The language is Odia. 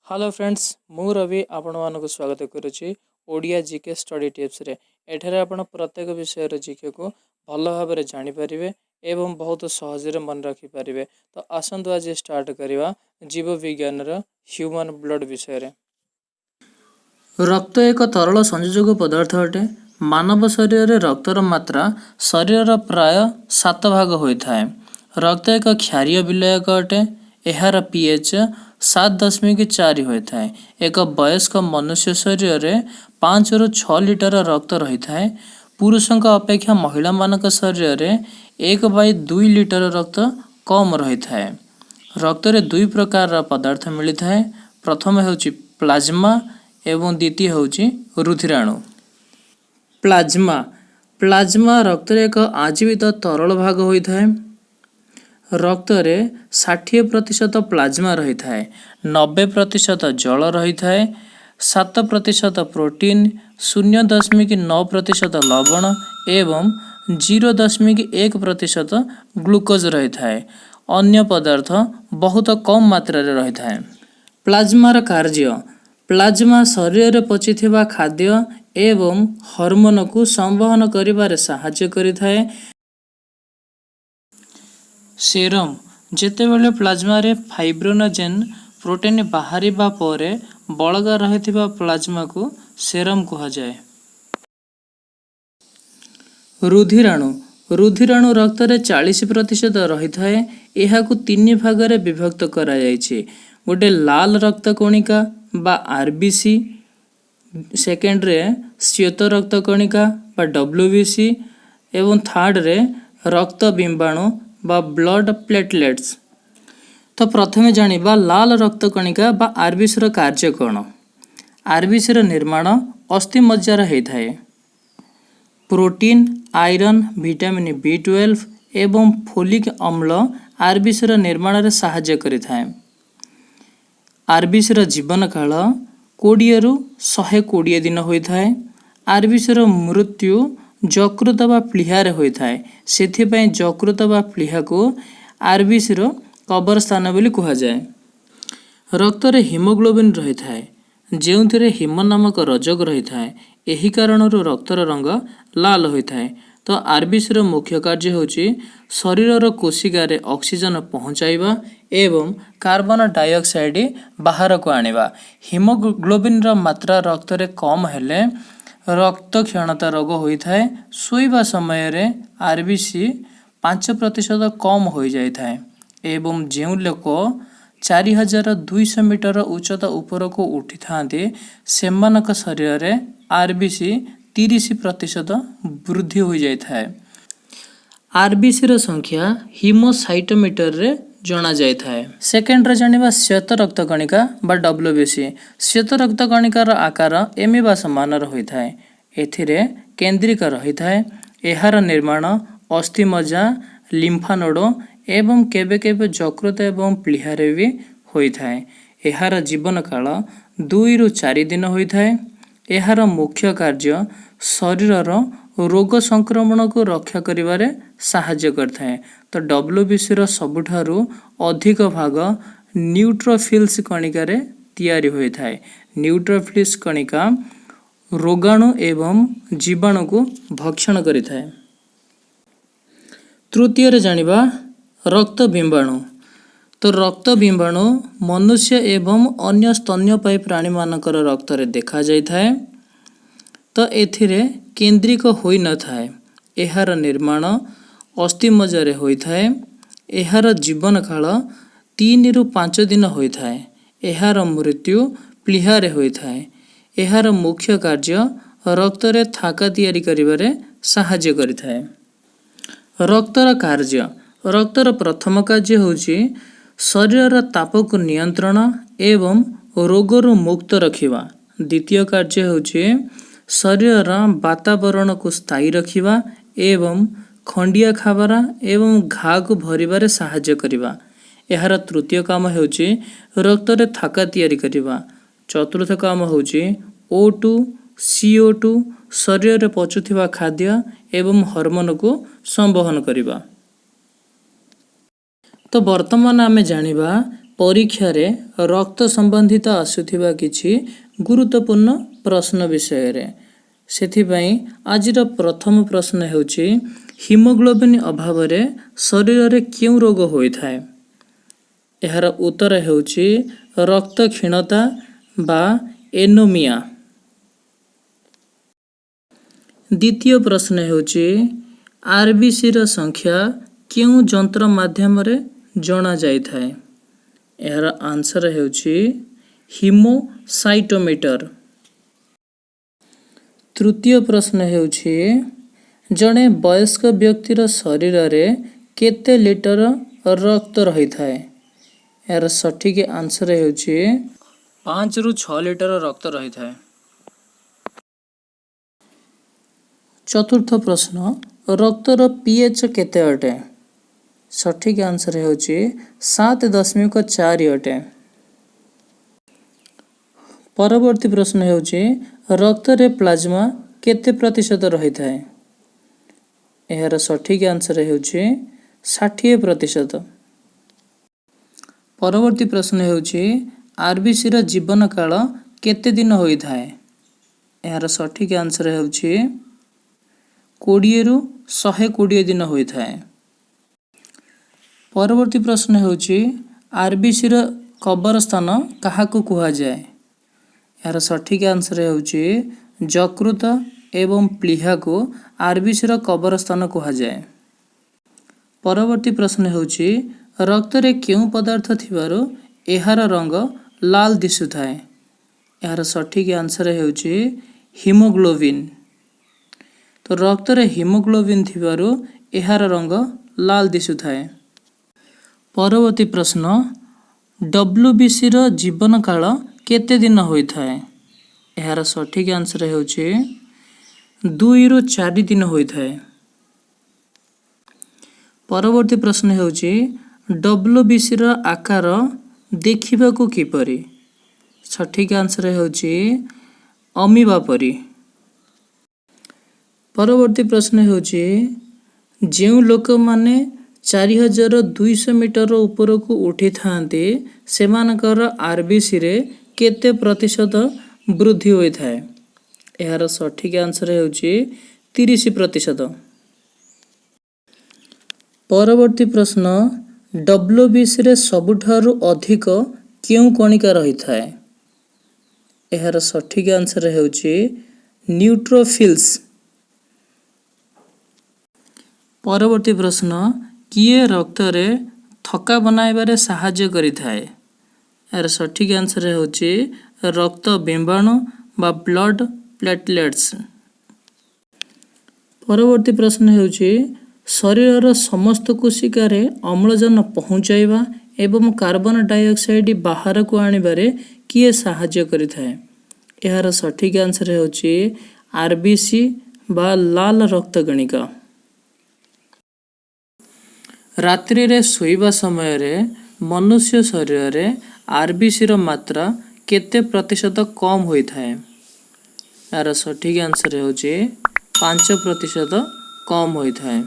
ହ୍ୟାଲୋ ଫ୍ରେଣ୍ଡସ୍, ମୁଁ ରବି ଆପଣମାନଙ୍କୁ ସ୍ୱାଗତ କରୁଛି ଓଡ଼ିଆ ଜିକେ ଷ୍ଟଡ଼ି ଟିପ୍ସରେ। ଏଠାରେ ଆପଣ ପ୍ରତ୍ୟେକ ବିଷୟର ଜିକେକୁ ଭଲ ଭାବରେ ଜାଣିପାରିବେ ଏବଂ ବହୁତ ସହଜରେ ମନେ ରଖିପାରିବେ। ତ ଆସନ୍ତୁ, ଆଜି ଷ୍ଟାର୍ଟ କରିବା ଜୀବବିଜ୍ଞାନର ହ୍ୟୁମାନ୍ ବ୍ଲଡ଼ ବିଷୟରେ। ରକ୍ତ ଏକ ତରଳ ସଂଯୋଜକ ପଦାର୍ଥ ଅଟେ। ମାନବ ଶରୀରରେ ରକ୍ତର ମାତ୍ରା ଶରୀରର ପ୍ରାୟ 7 ଭାଗ ହୋଇଥାଏ। ରକ୍ତ ଏକ କ୍ଷାରୀୟ ବିଲୟକ ଅଟେ। ଏହାର ପିଏଚ୍ 7.4 ହୋଇଥାଏ। ଏକ ବୟସ୍କ ମନୁଷ୍ୟ ଶରୀରରେ 5ରୁ 6 ଲିଟର ରକ୍ତ ରହିଥାଏ। ପୁରୁଷଙ୍କ ଅପେକ୍ଷା ମହିଳାମାନଙ୍କ ଶରୀରରେ 1/2 ଲିଟର ରକ୍ତ କମ୍ ରହିଥାଏ। ରକ୍ତରେ ଦୁଇ ପ୍ରକାରର ପଦାର୍ଥ ମିଳିଥାଏ। ପ୍ରଥମ ହେଉଛି ପ୍ଲାଜମା ଏବଂ ଦ୍ୱିତୀୟ ହେଉଛି ରୁଧିରାଣୁ। ପ୍ଲାଜମା। ପ୍ଲାଜମା ରକ୍ତରେ ଏକ ଆଜୀବିତ ତରଳ ଭାଗ ହୋଇଥାଏ। ରକ୍ତରେ 60% ପ୍ଲାଜମା ରହିଥାଏ, 90% ଜଳ ରହିଥାଏ, 7% ପ୍ରୋଟିନ୍, 0.9% ଲବଣ ଏବଂ 0.1% ଗ୍ଲୁକୋଜ୍ ରହିଥାଏ। ଅନ୍ୟ ପଦାର୍ଥ ବହୁତ କମ୍ ମାତ୍ରାରେ ରହିଥାଏ। ପ୍ଲାଜମାର କାର୍ଯ୍ୟ: ପ୍ଲାଜମା ଶରୀରରେ ପଚିଥିବା ଖାଦ୍ୟ ଏବଂ ହରମୋନକୁ ସଂବହନ କରିବାରେ ସାହାଯ୍ୟ କରିଥାଏ। ସେରମ୍: ଯେତେବେଳେ ପ୍ଲାଜମାରେ ଫାଇବ୍ରିନୋଜେନ୍ ପ୍ରୋଟିନ୍ ବାହାରିବା ପରେ ବଳକା ରହିଥିବା ପ୍ଲାଜମାକୁ ସେରମ୍ କୁହାଯାଏ। ରୁଧିରାଣୁ। ରୁଧିରାଣୁ ରକ୍ତରେ 40% ରହିଥାଏ। ଏହାକୁ ତିନି ଭାଗରେ ବିଭକ୍ତ କରାଯାଇଛି। ଗୋଟେ ଲାଲ ରକ୍ତ କଣିକା ବା ଆରବିସି, ସେକେଣ୍ଡରେ ଶ୍ୱେତ ରକ୍ତ କଣିକା ବା ଡବ୍ଲ୍ୟୁବିସି ଏବଂ ଥାର୍ଡ଼ରେ ରକ୍ତ ବିମ୍ବାଣୁ ବା ବ୍ଲଡ଼ ପ୍ଲେଟଲେଟ୍ସ। ତ ପ୍ରଥମେ ଜାଣିବା ଲାଲ ରକ୍ତ କଣିକା ବା ଆରବିସିର କାର୍ଯ୍ୟ କ'ଣ। ଆରବିସିର ନିର୍ମାଣ ଅସ୍ଥିମଜ୍ଜାରେ ହୋଇଥାଏ। ପ୍ରୋଟିନ୍, ଆଇରନ୍, ଭିଟାମିନ୍ ବି 12 ଏବଂ ଫୋଲିକ୍ ଅମ୍ଳ ଆରବିସିର ନିର୍ମାଣରେ ସାହାଯ୍ୟ କରିଥାଏ। ଆରବିସିର ଜୀବନକାଳ 20ରୁ 120 ଦିନ ହୋଇଥାଏ। ଆରବିସିର ମୃତ୍ୟୁ ଯକୃତ ବା ପ୍ଲିହାରେ ହୋଇଥାଏ। ସେଥିପାଇଁ ଯକୃତ ବା ପ୍ଲିହାକୁ ଆରବିସିର କବର ସ୍ଥାନ ବୋଲି କୁହାଯାଏ। ରକ୍ତରେ ହିମୋଗ୍ଲୋବିନ୍ ରହିଥାଏ, ଯେଉଁଥିରେ ହିମ ନାମକ ରଜକ ରହିଥାଏ। ଏହି କାରଣରୁ ରକ୍ତର ରଙ୍ଗ ଲାଲ ହୋଇଥାଏ। ତ ଆରବିସିର ମୁଖ୍ୟ କାର୍ଯ୍ୟ ହେଉଛି ଶରୀରର କୋଶିକାରେ ଅକ୍ସିଜେନ ପହଞ୍ଚାଇବା ଏବଂ କାର୍ବନ ଡାଇଅକ୍ସାଇଡ୍ ବାହାରକୁ ଆଣିବା। ହିମୋଗ୍ଲୋବିନ୍ର ମାତ୍ରା ରକ୍ତରେ କମ୍ ହେଲେ ରକ୍ତକ୍ଷୀଣତା ରୋଗ ହୋଇଥାଏ। ଶୋଇବା ସମୟରେ ଆରବିସି 5% କମ୍ ହୋଇଯାଇଥାଏ ଏବଂ ଯେଉଁ ଲୋକ 4200 ମିଟର ଉଚ୍ଚତା ଉପରକୁ ଉଠିଥାନ୍ତି, ସେମାନଙ୍କ ଶରୀରରେ ଆରବିସି 30% ବୃଦ୍ଧି ହୋଇଯାଇଥାଏ। ଆରବିସିର ସଂଖ୍ୟା ହିମୋସାଇଟୋମିଟରରେ ଜଣାଯାଇଥାଏ। ସେକେଣ୍ଡରେ ଜାଣିବା ଶ୍ୱେତ ରକ୍ତ କଣିକା ବା ଡବ୍ଲ୍ୟୁବିସି। ଶ୍ୱେତ ରକ୍ତ କଣିକାର ଆକାର ଏମିବା ସମାନର ହୋଇଥାଏ। ଏଥିରେ କେନ୍ଦ୍ରିକ ରହିଥାଏ। ଏହାର ନିର୍ମାଣ ଅସ୍ଥିମଜ୍ଜା, ଲିମ୍ଫାନୋଡ ଏବଂ କେବେ କେବେ ଯକୃତ ଏବଂ ପ୍ଲିହାରେ ବି ହୋଇଥାଏ। ଏହାର ଜୀବନକାଳ 2ରୁ 4 ଦିନ ହୋଇଥାଏ। ଏହାର ମୁଖ୍ୟ କାର୍ଯ୍ୟ ଶରୀରର ରୋଗ ସଂକ୍ରମଣକୁ ରକ୍ଷା କରିବାରେ ସାହାଯ୍ୟ କରିଥାଏ। ତ ଡବ୍ଲ୍ୟୁବିସିର ସବୁଠାରୁ ଅଧିକ ଭାଗ ନ୍ୟୁଟ୍ରୋଫିଲ୍ସ କଣିକାରେ ତିଆରି ହୋଇଥାଏ। ନ୍ୟୁଟ୍ରୋଫିଲ୍ସ କଣିକା ରୋଗାଣୁ ଏବଂ ଜୀବାଣୁକୁ ଭକ୍ଷଣ କରିଥାଏ। ତୃତୀୟରେ ଜାଣିବା ରକ୍ତ ବିମ୍ବାଣୁ। ତ ରକ୍ତ ବିମ୍ବାଣୁ ମନୁଷ୍ୟ ଏବଂ ଅନ୍ୟ ସ୍ତନ୍ୟପାୟୀ ପ୍ରାଣୀମାନଙ୍କର ରକ୍ତରେ ଦେଖାଯାଇଥାଏ। ତ ଏଥିରେ କେନ୍ଦ୍ରିକ ହୋଇନଥାଏ। ଏହାର ନିର୍ମାଣ ଅସ୍ଥିମଜ୍ଜାରେ ହୋଇଥାଏ। ଏହାର ଜୀବନକାଳ 3ରୁ 5 ଦିନ ହୋଇଥାଏ। ଏହାର ମୃତ୍ୟୁ ପ୍ଲିହାରେ ହୋଇଥାଏ। ଏହାର ମୁଖ୍ୟ କାର୍ଯ୍ୟ ରକ୍ତରେ ଥାକା ତିଆରି କରିବାରେ ସାହାଯ୍ୟ କରିଥାଏ। ରକ୍ତର କାର୍ଯ୍ୟ: ରକ୍ତର ପ୍ରଥମ କାର୍ଯ୍ୟ ହେଉଛି ଶରୀରର ତାପକୁ ନିୟନ୍ତ୍ରଣ ଏବଂ ରୋଗରୁ ମୁକ୍ତ ରଖିବା। ଦ୍ୱିତୀୟ କାର୍ଯ୍ୟ ହେଉଛି ଶରୀରର ବାତାବରଣକୁ ସ୍ଥାୟୀ ରଖିବା ଏବଂ ଖଣ୍ଡିଆ ଖାବରା ଏବଂ ଘାକୁ ଭରିବାରେ ସାହାଯ୍ୟ କରିବା। ଏହାର ତୃତୀୟ କାମ ହେଉଛି ରକ୍ତରେ ଥାକା ତିଆରି କରିବା। ଚତୁର୍ଥ କାମ ହେଉଛି ଓ2, ସିଓ2, ଶରୀରରେ ପଚୁଥିବା ଖାଦ୍ୟ ଏବଂ ହରମୋନକୁ ସଂବହନ କରିବା। ତ ବର୍ତ୍ତମାନ ଆମେ ଜାଣିବା ପରୀକ୍ଷାରେ ରକ୍ତ ସମ୍ବନ୍ଧିତ ଆସୁଥିବା କିଛି ଗୁରୁତ୍ୱପୂର୍ଣ୍ଣ ପ୍ରଶ୍ନ ବିଷୟରେ। ସେଥିପାଇଁ ଆଜିର ପ୍ରଥମ ପ୍ରଶ୍ନ ହେଉଛି, ହିମୋଗ୍ଲୋବିନ୍ ଅଭାବରେ ଶରୀରରେ କେଉଁ ରୋଗ ହୋଇଥାଏ? ଏହାର ଉତ୍ତର ହେଉଛି ରକ୍ତକ୍ଷୀଣତା ବା ଏନିମିଆ। ଦ୍ୱିତୀୟ ପ୍ରଶ୍ନ ହେଉଛି, ଆରବିସିର ସଂଖ୍ୟା କେଉଁ ଯନ୍ତ୍ର ମାଧ୍ୟମରେ ଜଣାଯାଇଥାଏ? ଏହାର ଆନ୍ସର ହେଉଛି ହିମୋସାଇଟୋମିଟର। ତୃତୀୟ ପ୍ରଶ୍ନ ହେଉଛି, ଜଣେ ବୟସ୍କ ବ୍ୟକ୍ତିର ଶରୀରରେ କେତେ ଲିଟର ରକ୍ତ ରହିଥାଏ? ଏହାର ସଠିକ୍ ଆନ୍ସର ହେଉଛି 5ରୁ 6 ଲିଟର ରକ୍ତ ରହିଥାଏ। ଚତୁର୍ଥ ପ୍ରଶ୍ନ, ରକ୍ତର ପିଏଚ୍ କେତେ ଅଟେ? ସଠିକ୍ ଆନ୍ସର ହେଉଛି 7.4 ଅଟେ। ପରବର୍ତ୍ତୀ ପ୍ରଶ୍ନ ହେଉଛି, ରକ୍ତରେ ପ୍ଲାଜମା କେତେ ପ୍ରତିଶତ ରହିଥାଏ? ଏହାର ସଠିକ୍ ଆନ୍ସର ହେଉଛି 60%। ପରବର୍ତ୍ତୀ ପ୍ରଶ୍ନ ହେଉଛି, ଆରବିସିର ଜୀବନକାଳ କେତେ ଦିନ ହୋଇଥାଏ? ଏହାର ସଠିକ୍ ଆନ୍ସର ହେଉଛି 20ରୁ 120 ଦିନ ହୋଇଥାଏ। ପରବର୍ତ୍ତୀ ପ୍ରଶ୍ନ ହେଉଛି, ଆରବିସିର କବର ସ୍ଥାନ କାହାକୁ କୁହାଯାଏ? ଏହାର ସଠିକ୍ ଆନ୍ସର ହେଉଛି ଯକୃତ ଏବଂ ପ୍ଲିହାକୁ ଆରବିସିର କବର ସ୍ଥାନ କୁହାଯାଏ। ପରବର୍ତ୍ତୀ ପ୍ରଶ୍ନ ହେଉଛି, ରକ୍ତରେ କେଉଁ ପଦାର୍ଥ ଥିବାରୁ ଏହାର ରଙ୍ଗ ଲାଲ ଦିଶୁଥାଏ? ଏହାର ସଠିକ୍ ଆନ୍ସର ହେଉଛି ହିମୋଗ୍ଲୋବିନ୍। ତ ରକ୍ତରେ ହିମୋଗ୍ଲୋବିନ୍ ଥିବାରୁ ଏହାର ରଙ୍ଗ ଲାଲ ଦିଶୁଥାଏ। ପରବର୍ତ୍ତୀ ପ୍ରଶ୍ନ, ଡବ୍ଲ୍ୟୁବିସିର ଜୀବନକାଳ କେତେ ଦିନ ହୋଇଥାଏ? ଏହାର ସଠିକ୍ ଆନ୍ସର ହେଉଛି 2ରୁ 4 ଦିନ ହୋଇଥାଏ। ପରବର୍ତ୍ତୀ ପ୍ରଶ୍ନ ହେଉଛି, ଡବ୍ଲ୍ୟୁବିସିର ଆକାର ଦେଖିବାକୁ କିପରି? ସଠିକ୍ ଆନ୍ସର ହେଉଛି ଅମିବା ପରି। ପରବର୍ତ୍ତୀ ପ୍ରଶ୍ନ ହେଉଛି, ଯେଉଁ ଲୋକମାନେ 4200 ମିଟର ଉପରକୁ ଉଠିଥାନ୍ତି, ସେମାନଙ୍କର ଆରବିସିରେ କେତେ ପ୍ରତିଶତ ବୃଦ୍ଧି ହୋଇଥାଏ? ଏହାର ସଠିକ୍ ଆନ୍ସର ହେଉଛି 30%। ପରବର୍ତ୍ତୀ ପ୍ରଶ୍ନ, ଡବ୍ଲ୍ୟୁବିସିରେ ସବୁଠାରୁ ଅଧିକ କେଉଁ କଣିକା ରହିଥାଏ? ଏହାର ସଠିକ୍ ଆନ୍ସର ହେଉଛି ନ୍ୟୁଟ୍ରୋଫିଲ୍ସ। ପରବର୍ତ୍ତୀ ପ୍ରଶ୍ନ, କିଏ ରକ୍ତରେ ଥକ୍କା ବନାଇବାରେ ସାହାଯ୍ୟ କରିଥାଏ? ଏହାର ସଠିକ୍ ଆନ୍ସର ହେଉଛି ରକ୍ତ ବିମ୍ବାଣୁ ବା ବ୍ଲଡ୍ ପ୍ଲେଟଲେଟ୍ସ। ପରବର୍ତ୍ତୀ ପ୍ରଶ୍ନ ହେଉଛି, ଶରୀରର ସମସ୍ତ କୋଶିକାରେ ଅମ୍ଳଜାନ ପହଞ୍ଚାଇବା ଏବଂ କାର୍ବନ ଡାଇଅକ୍ସାଇଡ୍ ବାହାରକୁ ଆଣିବାରେ କିଏ ସାହାଯ୍ୟ କରିଥାଏ? ଏହାର ସଠିକ୍ ଆନ୍ସର ହେଉଛି ଆରବିସି ବା ଲାଲ ରକ୍ତ କଣିକା। ରାତ୍ରିରେ ଶୋଇବା ସମୟରେ ମନୁଷ୍ୟ ଶରୀରରେ ଆରବିସିର ମାତ୍ରା କେତେ ପ୍ରତିଶତ କମ୍ ହୋଇଥାଏ? ଏହାର ସଠିକ୍ ଆନ୍ସର ହେଉଛି 5% କମ୍ ହୋଇଥାଏ।